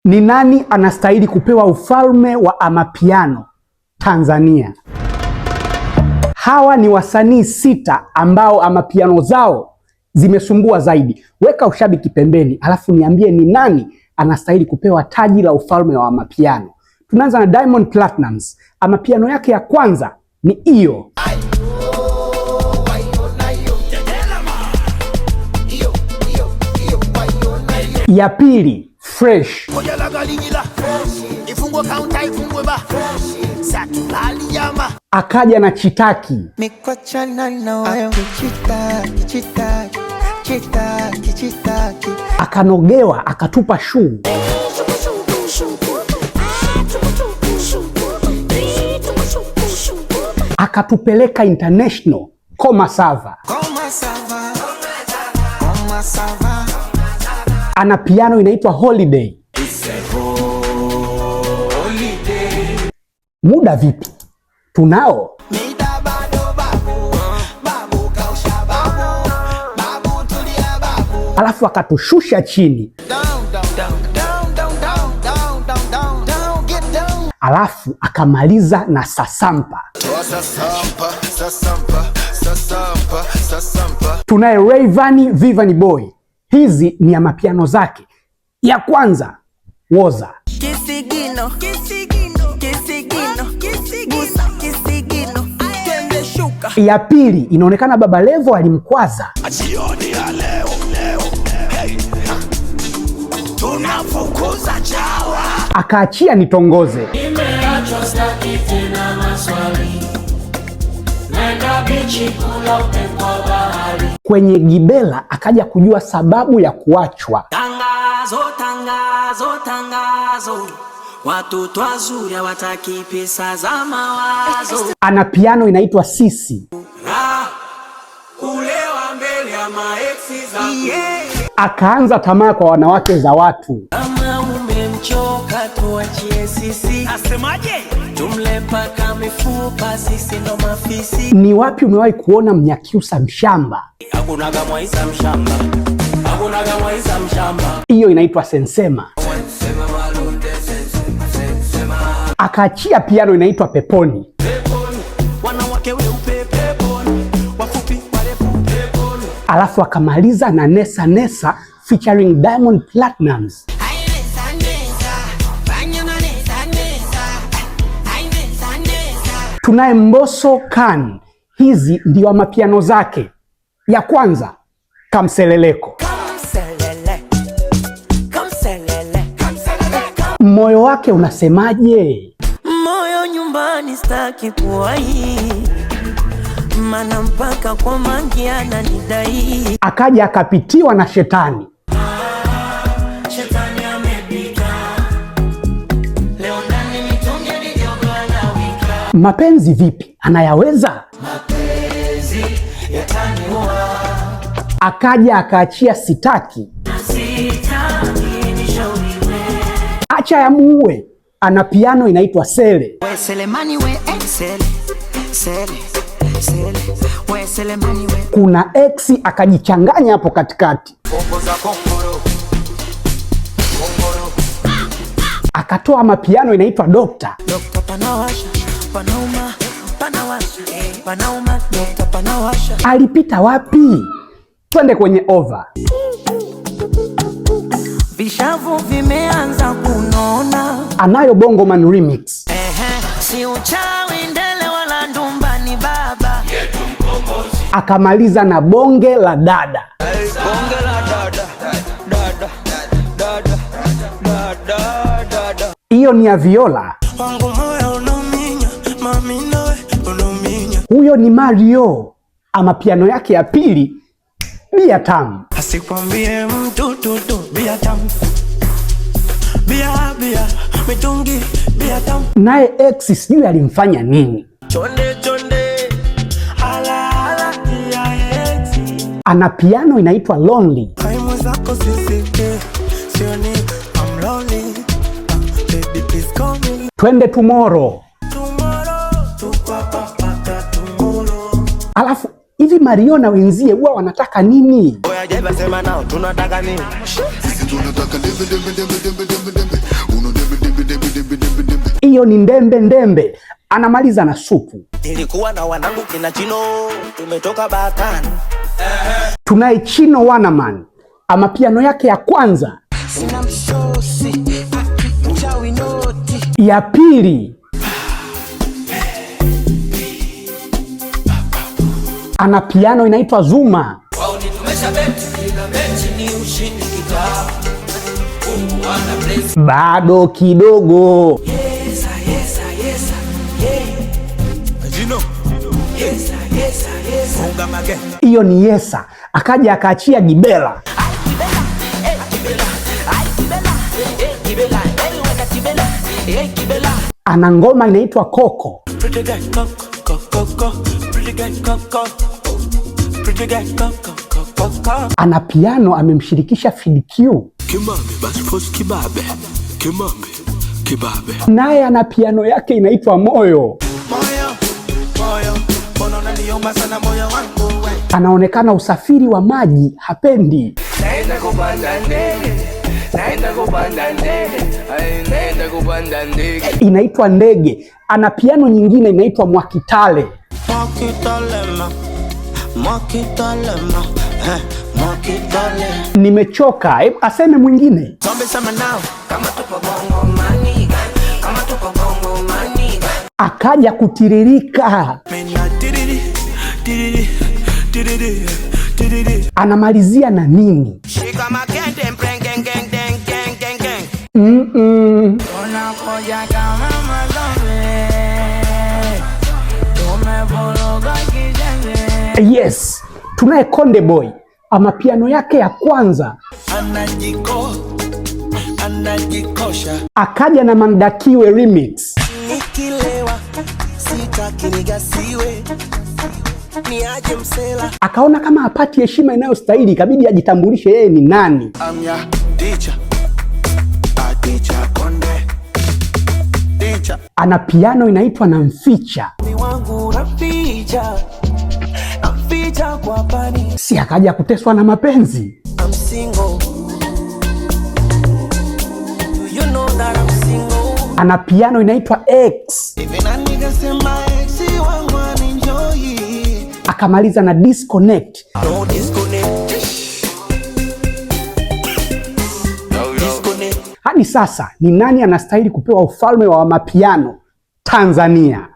Ni nani anastahili kupewa ufalme wa amapiano Tanzania? Hawa ni wasanii 6 ambao amapiano zao zimesumbua zaidi. Weka ushabiki pembeni, alafu niambie ni nani anastahili kupewa taji la ufalme wa amapiano. Tunaanza na Diamond Platnumz. Amapiano yake ya kwanza ni hiyo. Ya pili, Fresh. Akaja na Chitaki. Akanogewa akatupa shuu. Akatupeleka international Koma Sava. Ana piano inaitwa Holiday. Muda vipi? Tunao. Alafu akatushusha chini. Alafu akamaliza na Sasampa. Tunaye Rayvanny Vivani Boy. Hizi ni amapiano zake. Ya kwanza Woza. Kisigino, kisigino, kisigino, gusa kisigino, twende shuka. Ya pili inaonekana Baba Levo alimkwaza. Jioni ya leo, leo, hey, tunafukuza chawa. Akaachia nitongoze. Nimeachwa staki tena maswali. Nenda bichi kula upepo wa bahari. Kwenye Gibela akaja kujua sababu ya kuachwa. Tangazo, tangazo, tangazo. Watoto wazuri hawataki pesa za mawazo. Ana piano inaitwa Sisi. Na kulewa mbele ya maeksi zako. Yeah. Akaanza tamaa kwa wanawake za watu. Kama umemchoka tuachie sisi. Asemaje? Tumle paka mifupa, sisi ndo mafisi. Ni wapi umewahi kuona Mnyakyusa mshamba? Hakuna kama Isa mshamba. Hakuna kama Isa mshamba. Hiyo inaitwa sensema. Sema malunde, sensema, sensema. Akaachia piano inaitwa Peponi. Peponi, wanawake weupe peponi, wafupi warefu peponi. Alafu akamaliza na Nesa Nesa featuring Diamond Platnumz. Tunaye Mbosso Khan. Hizi ndio amapiano zake. Ya kwanza Kamseleleko. Kamselele, kamselele, Moyo wake unasemaje? Moyo nyumbani staki kuwahi, mana mpaka kwa mangi ananidai. Akaja akapitiwa na shetani. Shetani amepita. Leo ndani mitungi ni jogo anawika. Mapenzi vipi? Anayaweza? Mapenzi yataniua. Akaja akaachia Sitaki. Sitaki nishauriwe. Acha yamuue. Ana piano inaitwa Sele. We Selemani we, sele, sele, sele, we Selemani we. Kuna ex akajichanganya hapo katikati. Akatoa mapiano inaitwa Dokta. Dokta panawasha, panauma, panawasha, panauma, dokta panawasha. Alipita wapi? Twende kwenye over. Vishavu vimeanza kunona. Anayo Bongo Man Remix. Ehe, si uchawi ndele wala ndumba ni baba. Akamaliza na bonge la dada. Bonge la dada, dada, dada, dada, dada. Hiyo ni ya Viola. Wangu moyo unauminya, mami nawe unauminya. Huyo ni Mario. Ama piano yake ya pili Bia Tamu. Asikwambie mtu tu tu bia tamu. Bia bia mitungi bia tamu. Naye ex sijui alimfanya nini. Chonde chonde ala ala ya ex. Ana piano inaitwa Lonely. Kaimu zako sisiki, sioni I'm lonely. Baby please call me. Twende tomorrow. Tomorrow, tuko hapa mpaka tomorrow. Alafu hivi Mario na wenzie huwa wanataka nini? Oya jeba sema nao tunataka nini? Sisi tunataka dembe dembe dembe dembe dembe dembe. Hiyo ni ndembe ndembe. Anamaliza na supu. Nilikuwa na wanangu kina Chino, tumetoka Batani. Tunaye Chino Wanaman, amapiano yake ya kwanza, Sina msosi, mchawi noti. Ya pili, ana piano inaitwa Zuma. Tumesha beti kila mechi ni ushindi kitaa. Mungu ana bless. Bado kidogo. Yesa, yesa, yesa. Yeah. Jino. Yesa, yesa, yesa. Funga mage. Hiyo ni Yesa. Akaja akaachia Gibela. Ay, Kibela, eh, Kibela. Ay, Kibela, eh, Kibela. Eh, weka Kibela, eh, Kibela. Ana ngoma inaitwa Coco. Pretty girl, go, go, go, go. Pretty girl, go, go. Pretty girl, go, go, go, go, go. Ana piano amemshirikisha Fid Q. Kimambi basi kibabe. Kimambi kibabe. Naye ana piano yake inaitwa Moyo. Moyo, moyo, mbona unaniuma sana moyo wangu we? Anaonekana usafiri wa maji hapendi. Naenda kupanda ndege, naenda kupanda ndege, ai, naenda kupanda ndege. Inaitwa Ndege. Ana piano nyingine inaitwa Mwakitale. Mwakitalema, mwakitalema, eh, mwakitale. Nimechoka. Hebu aseme mwingine. Zombie summer now. Kama tupo bongo maniga, kama tupo bongo maniga. Akaja kutiririka. Mina tiriri, tiriri, tiriri, tiriri. Anamalizia na nini? Shika makende, mpreng, geng, geng, geng, geng, geng, geng. Unakuja kama mazombi, tumevuruga kijembe. Yes, tunaye Konde Boy, amapiano yake ya kwanza. Anajiko, anajikosha. Akaja na Mandakiwe remix. Nikilewa, sitaki nigasiwe. Niaje msela. Akaona kama hapati heshima inayostahili, ikabidi ajitambulishe yeye ni nani. I'm ya teacher. A teacher Konde. Teacher. Ana piano inaitwa Namficha. Ni wangu naficha, naficha kwa pani. Si akaja kuteswa na mapenzi. I'm single. Do you know that I'm single? Ana piano inaitwa X. Even a nigga say my ex, he want one enjoy. Akamaliza na Disconnect. No disconnect. Disconnect. Hadi sasa ni nani anastahili kupewa ufalme wa mapiano Tanzania?